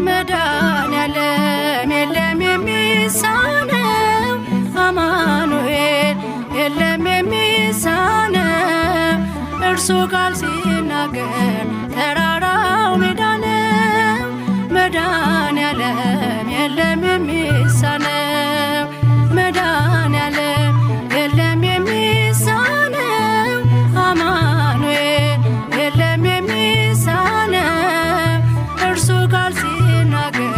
መድኃኔዓለም የለም የሚሳነው፣ አማኑኤል የለም የሚሳነው። እርሱ ቃል ሲናገር ተራራው ሜዳ ነው። መድኃኔዓለም የለም የሚሳነው፣ መድኃኔዓለም የለም የሚሳነው፣ አማኑኤል የለም የሚሳነው። እርሱ ቃል ሲናገር